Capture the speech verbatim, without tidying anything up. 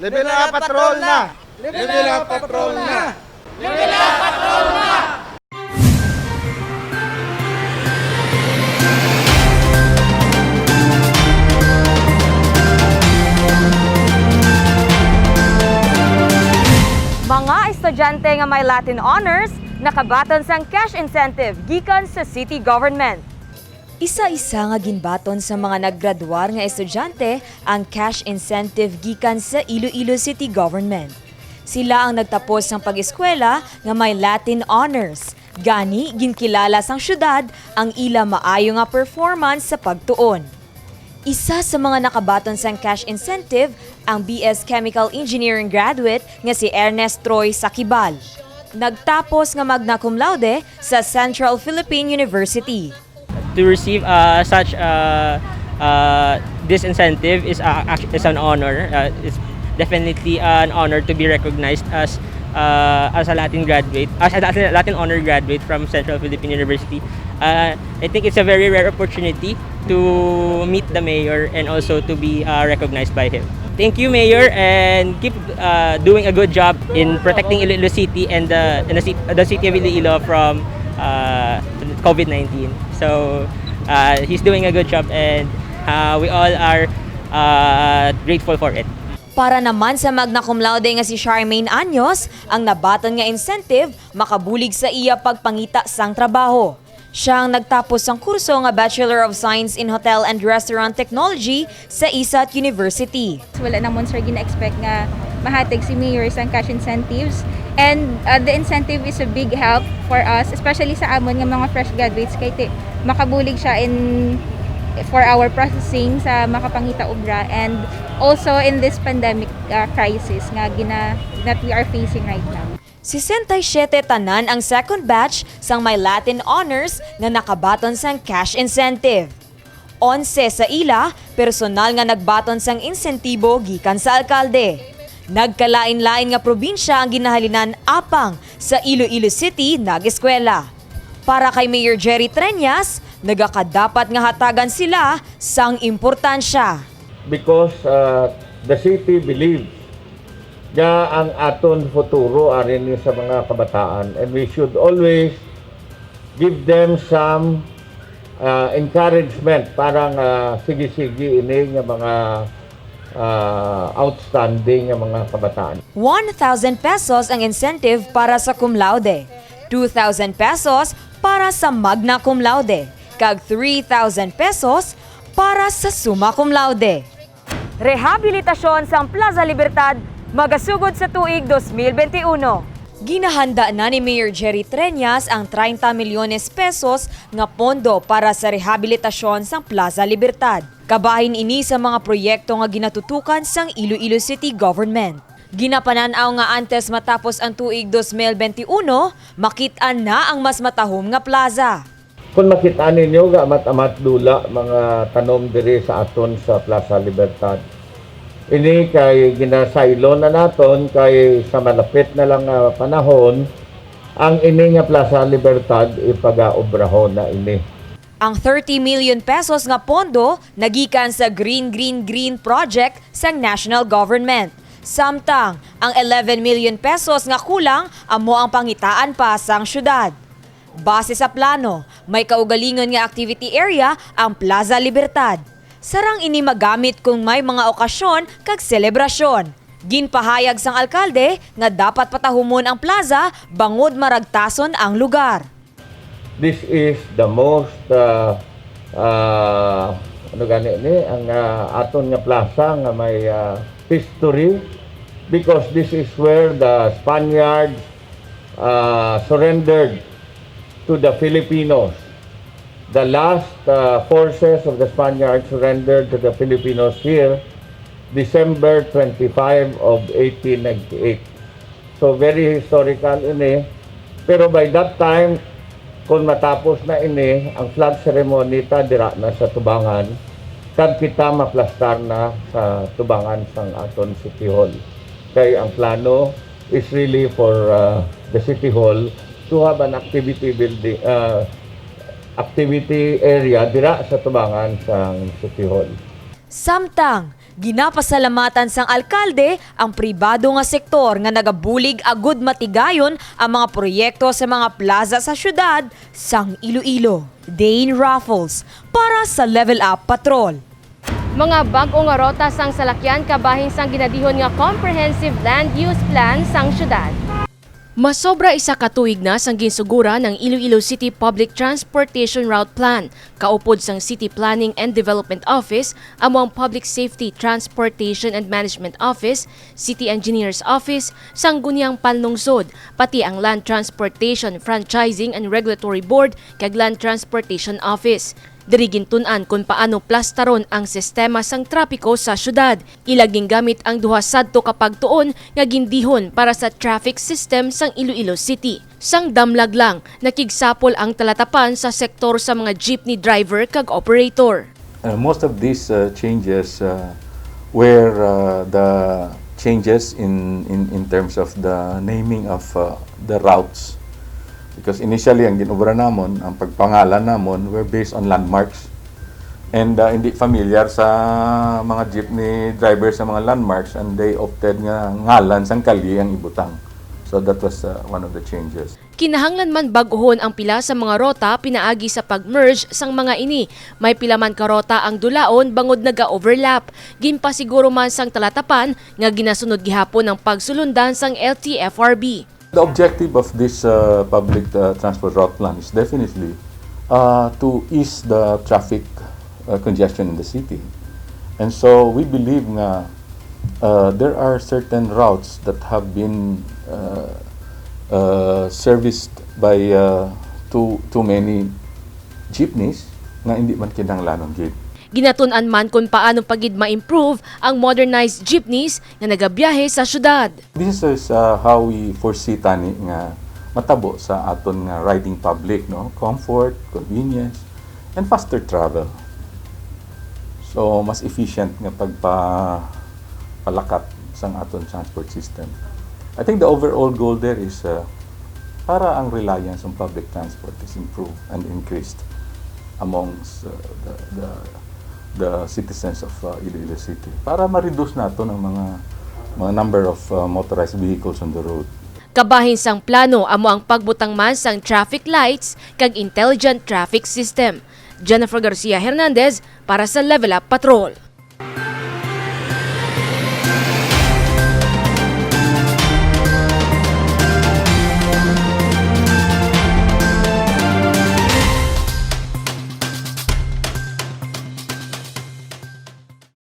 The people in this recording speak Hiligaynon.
Level up, patrol na! Level up, patrol na! Mga estudyante nga may Latin honors nakabaton sang cash incentive gikan sa city government. Isa-isa nga ginbaton sa mga naggraduar nga estudyante ang cash incentive gikan sa Iloilo City Government. Sila ang nagtapos sang pag-eskwela nga may Latin honors. Gani, ginkilala sang syudad ang ila maayo nga performance sa pagtuon. Isa sa mga nakabaton sang cash incentive ang B S Chemical Engineering graduate nga si Ernest Troy Sakibal. Nagtapos nga magna cum laude sa Central Philippine University. To receive uh, such uh, uh, this incentive is uh, act- is an honor. Uh, it's definitely an honor to be recognized as uh, as a Latin graduate, as a Latin, Latin honor graduate from Central Philippine University. Uh, I think it's a very rare opportunity to meet the mayor and also to be uh, recognized by him. Thank you, Mayor, and keep uh, doing a good job in protecting Iloilo City and the, and the, ci- the city of Iloilo from uh, COVID nineteen. So uh, he's doing a good job, and uh, we all are uh, grateful for it. Para naman sa magna cum laude nga si Charmaine Anyos, ang nabaton nga incentive makabulig sa iya pagpangita sang trabaho. Siya ang nagtapos sang kurso nga Bachelor of Science in Hotel and Restaurant Technology sa isat University. Wala namon, sir, gina-expect nga mahatag si Mayor sang cash incentives. And uh, the incentive is a big help for us, especially sa amon nga mga fresh graduates, kay ti- makabulig siya in for our processing sa makapangita obra, and also in this pandemic uh, crisis nga gina that we are facing right now. Sesenta y siyete tanan ang second batch sang may Latin honors nga nakabaton sang cash incentive. Onse sa ila personal nga nagbaton sang insentibo gikan sa alkalde. Nagkalain-lain nga probinsya ang ginahalinan apang sa Iloilo City nag-eskwela. Para kay Mayor Jerry Treñas, nagakadapat nga hatagan sila sang importansya. Because uh, the city believes nga ang aton futuro ari ni sa mga kabataan, and we should always give them some uh, encouragement para nga sige-sige ini nga mga uh, outstanding nga mga kabataan. One thousand pesos ang incentive para sa cum laude, two thousand pesos para sa magna cum laude, kag three thousand pesos para sa summa cum laude. Rehabilitasyon sang Plaza Libertad magasugod sa tuig dos mil benti uno. Ginahanda na ni Mayor Jerry Treñas ang treinta milyones pesos nga pondo para sa rehabilitasyon sang Plaza Libertad. Kabahin ini sa mga proyekto nga ginatutukan sang Iloilo City Government. Ginapanan-aw nga antes matapos ang tuig dos mil benti uno, makit-an na ang mas matahom nga plaza. Kung makita ninyo, gaamat-amat dula mga tanom diri sa aton sa Plaza Libertad. Ini kay ginasaylo na naton kay sa malapit na lang nga panahon, ang ini nga Plaza Libertad ipagaobrahon na ini. Ang thirty million pesos nga pondo nagikan sa Green Green Green Project sang National Government. Samtang ang eleven million pesos nga kulang amo ang pangitaan pa sang syudad. Base sa plano, may kaugalingon nga activity area ang Plaza Libertad. Sarang ini magamit kung may mga okasyon kag selebrasyon. Ginpahayag sang alkalde nga dapat patahumon ang plaza bangod maragtason ang lugar. This is the most uh, uh, ano gani ni ang uh, aton nga plaza nga may uh, history, because this is where the Spaniards uh, surrendered to the Filipinos. The last uh, forces of the Spaniards surrendered to the Filipinos here, December twenty-five of eighteen ninety-eight. So very historical ini. Pero by that time, kung matapos na ini, ang flag ceremony ta dira na sa Tubangan, kag kita maplastar na sa Tubangan sang aton City Hall. Kay ang plano is really for uh, the City Hall to have an activity building, uh, activity area dira sa Tubangan sang City Hall. Samtang, Ginapasalamatan sang alkalde ang pribado nga sektor nga nagabulig agud matigayon ang mga proyekto sa mga plaza sa siyudad sang Iloilo. Dane Raffles para sa Level Up Patrol. Mga bag-o nga rota sang salakyan kabahin sang ginadihon nga Comprehensive Land Use Plan sang siyudad. Masobra isa ka tuig na sang ginsugura ang Iloilo City Public Transportation Route Plan. Kaupod sang City Planning and Development Office, amo ang Public Safety, Transportation and Management Office, City Engineer's Office, Sangguniang Panlungsod, pati ang Land Transportation Franchising and Regulatory Board kag Land Transportation Office. Diri gintun-an kon paano plastaron ang sistema sang trapiko sa siyudad. Ila gingamit ang duha sadto ka pagtuon nga gindihon para sa traffic system sang Iloilo City. Sang damlag lang, nakigsapol ang talatapan sa sektor sa mga jeepney driver kag operator. Uh, most of these uh, changes uh, were uh, the changes in, in, in terms of the naming of uh, the routes. Because initially, ang ginobra namon, ang pagpangalan namon were based on landmarks. And uh, hindi familiar sa mga jeepney drivers sa mga landmarks, and they opted nga ngalan sang kalye ang ibutang. So that was uh, one of the changes. Kinahanglan man bag-ohon ang pila sa mga rota pinaagi sa pag-merge sang mga ini. May pila man ka rota ang dulaon bangod naga-overlap. Ginpasiguro man sang talatapan nga ginasunod gihapon ang pagsulundan sang L T F R B. The objective of this uh, public uh, transport route plan is definitely uh, to ease the traffic uh, congestion in the city. And so we believe nga uh, there are certain routes that have been uh, uh, serviced by uh, too too many jeepneys nga hindi man kinahanglanon gid. Ginatun-an man kung paano pa gid ma-improve ang modernized jeepneys nga nagabiyahe sa syudad. This is uh, how we foresee tani nga matabo sa aton nga riding public, no? Comfort, convenience, and faster travel. So, mas efficient nga pagpa palakat sang aton transport system. I think the overall goal there is uh, para ang reliance on public transport is improved and increased amongst uh, the, the the citizens of uh, Iloilo City para ma-reduce nato ang mga mga number of uh, motorized vehicles on the road. Kabahin sang plano amo ang pagbutang man sang traffic lights kag intelligent traffic system. Jennifer Garcia Hernandez para sa Level Up Patrol.